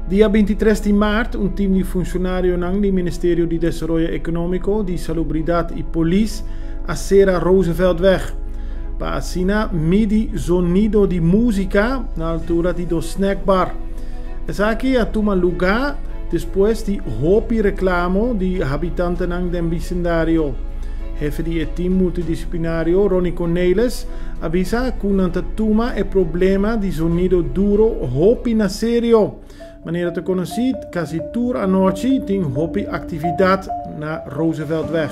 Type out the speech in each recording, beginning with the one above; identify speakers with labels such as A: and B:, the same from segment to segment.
A: Dia 23 di maart, un team di funcionarionan di Ministerio di Desaroyo Economico, di Salubridad y Polis a cera Rooseveltweg pa asina midi zonido di musica na altura di dos snackbar. Esaki a tuma luga despues di hopi reclamo di habitantenan den bisindario. Hefe di e team multidisciplinario, Ronnie Cornelis, a bisa cu nan ta tuma e problema di zonido duro hopi na serio. Manera ta conoci, casi tur anochi tin hopi actividad na Rooseveltweg.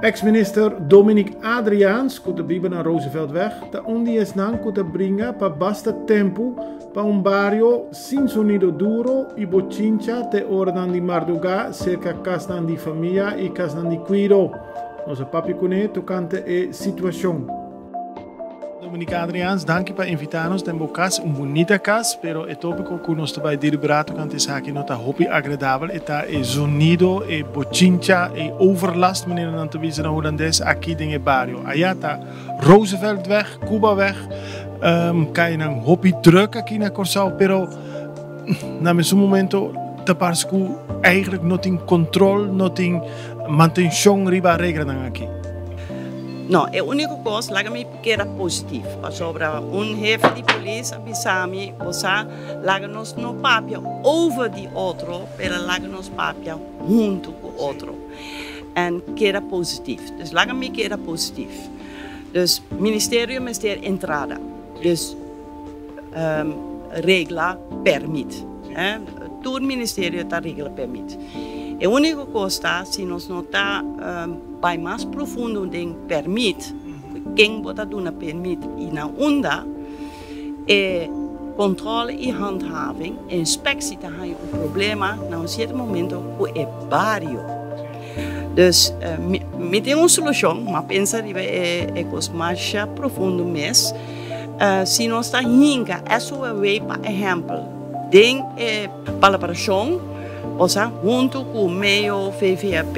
A: Ex-minister Dominique Adriaans, cu ta biba na Rooseveltweg, ta un di esnan cu ta bringa pa basta tempo pa un bario sin sonido duro y bochincha te oranan di marduga cerca casnan di famia y casnan di cuido. Nos a papia cune tocante e situacion. Dominique Adriaans, danki pa invita nos den bo cas, un bunita cas, pero e topico cu nos ta bay delibera tocante esaki no ta hopi agradabel, e ta e zonido, e bochincha, e overlast, manera nan ta bisa na Hulandes, aki den e bario. Aya ta Rooseveltweg, Cubaweg, cayanan hopi druk aki na Corsou, pero na mesun momento ta parse cu eigenlijk no tin control, no tin mantencion riba reglanan aki.
B: No, e unico cos, laga mi keda positief, pasobra un hefe di polis a bisa mi, bo sa, laga nos no papia over di otro, pero laga nos papia hunto cu otro. En keda positief. Dus laga mi keda positief. Dus ministerio mester entrada. Dus regla permit. Tur ministerio ta regla permit. E unico cos ta si nos no ta bay mas profundo den permit, ken bo ta duna permit y na unda, e controle y handhaving, e inspectie ta haya un problema na un cierto momento cu e bario. Dus mi tin un solucion, m'a pensa riba e cos masha profundo mes. Si nos ta hinca SOAW pa ehempel den e palabracion, osea hunto cu meo, VVAP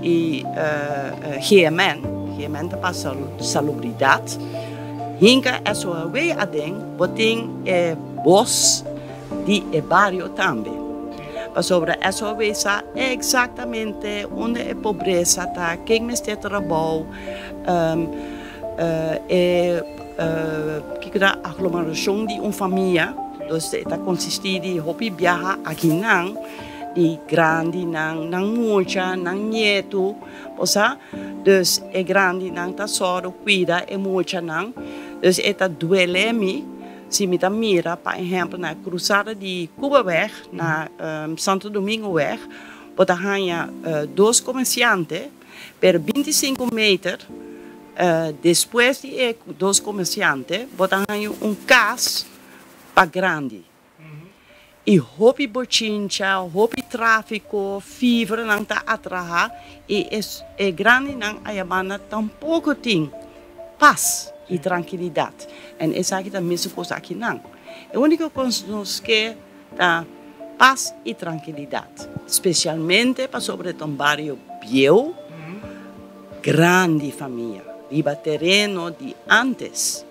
B: y GMN, GMN ta pa salubridad, hinca SOAW aden bo tin e bos di e bario tambe. Pasobra SOAW sa exactamente unda e pobresa ta, ken mester trabou, E kiko ta aglomerashon di un famia, dus e ta konsistí di hopi biaha akinan, di grandinan, nan mucha, nan nietu, bo sa. Dus e grandinan ta sòru kuida e muchanan. Dus e ta duele mi si mi ta mira pa ehèmpel na e krusada di Cubaweg na Santo Domingoweg, bo ta haña dos komersiante. Pero 25 meter despues di e dos comerciante bo ta haña un cas pa grandi. Y hopi bochincha, hopi trafico, fievernan ta atraha y e grandinan aya banda tampoco tin pas y trankilidad. En esaki ta mesun cos akinan. E unico cos nos ke Ta pas i trankilidat, spesialmente pasobra e ta un bario bieu, grandi famia riba tereno di ántes.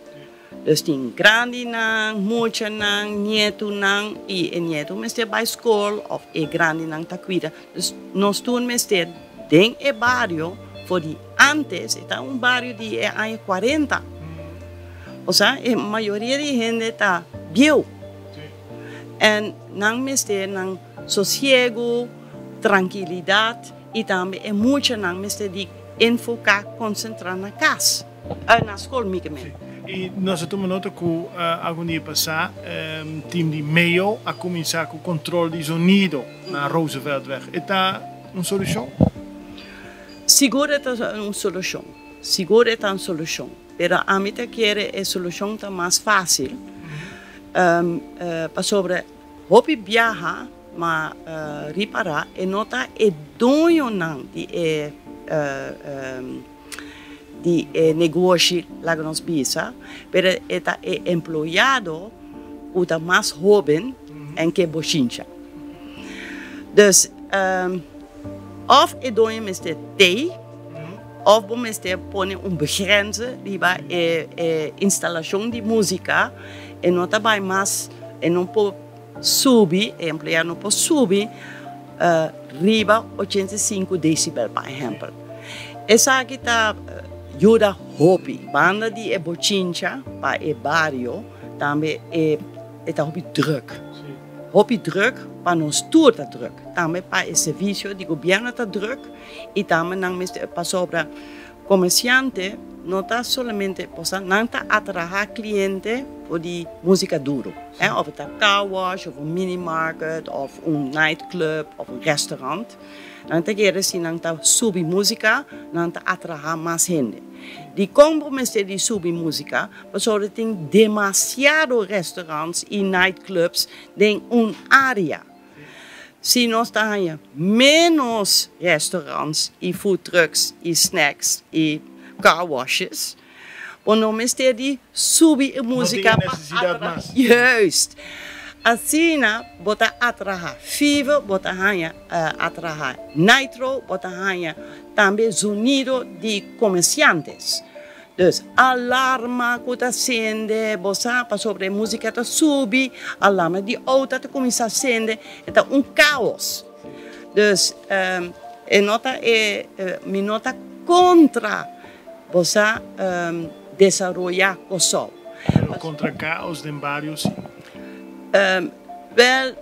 B: Dus tin grandinan, muchanan, nietunan i e nietu mester bai skol òf e grandinan ta kuida. Dus nos tur mester den e bario for di ántes, e ta un bario di e aña kuarenta. Osea e mayoria di hende ta bieu. En nan mester nan sosiego, trankilidat i tambe e muchanan mester di enfoká, konsentrá na kas, na skol mi ke men.
A: I nos a tuma nota ku algun dia pasá tim di MEO a kuminsá ku kontrol di zonido na Rooseveltweg. E ta un solushon?
B: Sigur e ta un solushon. Sigur e ta un solushon. Pero ami ta kere e solushon ta mas fásil. Pasobra hopi biaha ma ripará e no ta e doñonan di e di e negoshi laga nos bisa, pero e ta e empleado ku ta mas hóben en ke bochincha. Dus òf e doño mester tei òf bo mester pone un begrense riba e instalashon di músika. E no ta bai mas E no por subi, e empleado no por subi riba 85 decibel, pa ehèmpel. Esaki ta yuda hopi. Banda di e bochincha pa e bario, tambe e ta hopi druk. Hopi druk pa nos tur ta druk. Tambe pa e servisio di gobièrnu ta druk i tambe nan mester pasobra komersiante no ta solamente pasobra nan ta atraha kliente for di músika duru. Òf ta car wash òf un mini market òf un night club òf un restaurant. Nan ta kere si nan ta subi músika nan ta atraha mas hende. Dikon bo mester di subi músika? Pasobra tin demasiado restaurants i night clubs den un área. Si nos ta haña ménos restaurants i food trucks i snacks i car washes, bo no mester di subi e músika pa atraha. Juist! Asina bo ta atraha fever, bo ta haña atraha nitro, bo ta haña tambe zonido di komersiantes. Dus alarma ku ta sende, bo sa, pasobra e músika ta subi, alarma di outo ta kuminsá sende, e ta un kaos. Dus e no ta e, mi no ta kontra, bo sa, desaroyá Kòrsou.
A: Pero kontra kaos den bario si?
B: Wèl,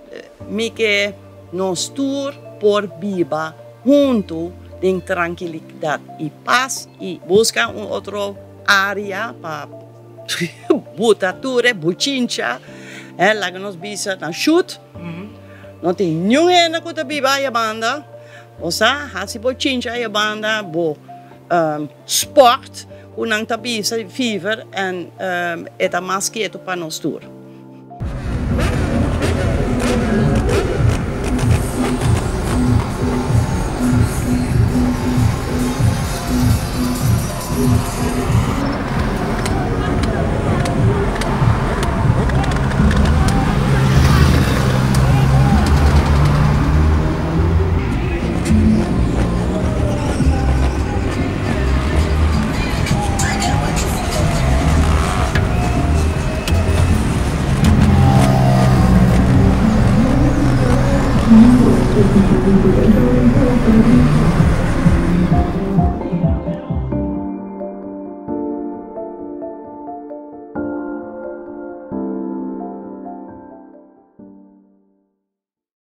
B: mi ke nos tur por biba huntu den trankilidat i pas i buska un otro área pa buta tur e buchincha, laga nos bisa na shut. No tin niun hende ku ta biba aya banda. Bo sa hasi bochincha aya banda, bo sport ku nan ta bisa fever en e ta mas ketu pa nos tur.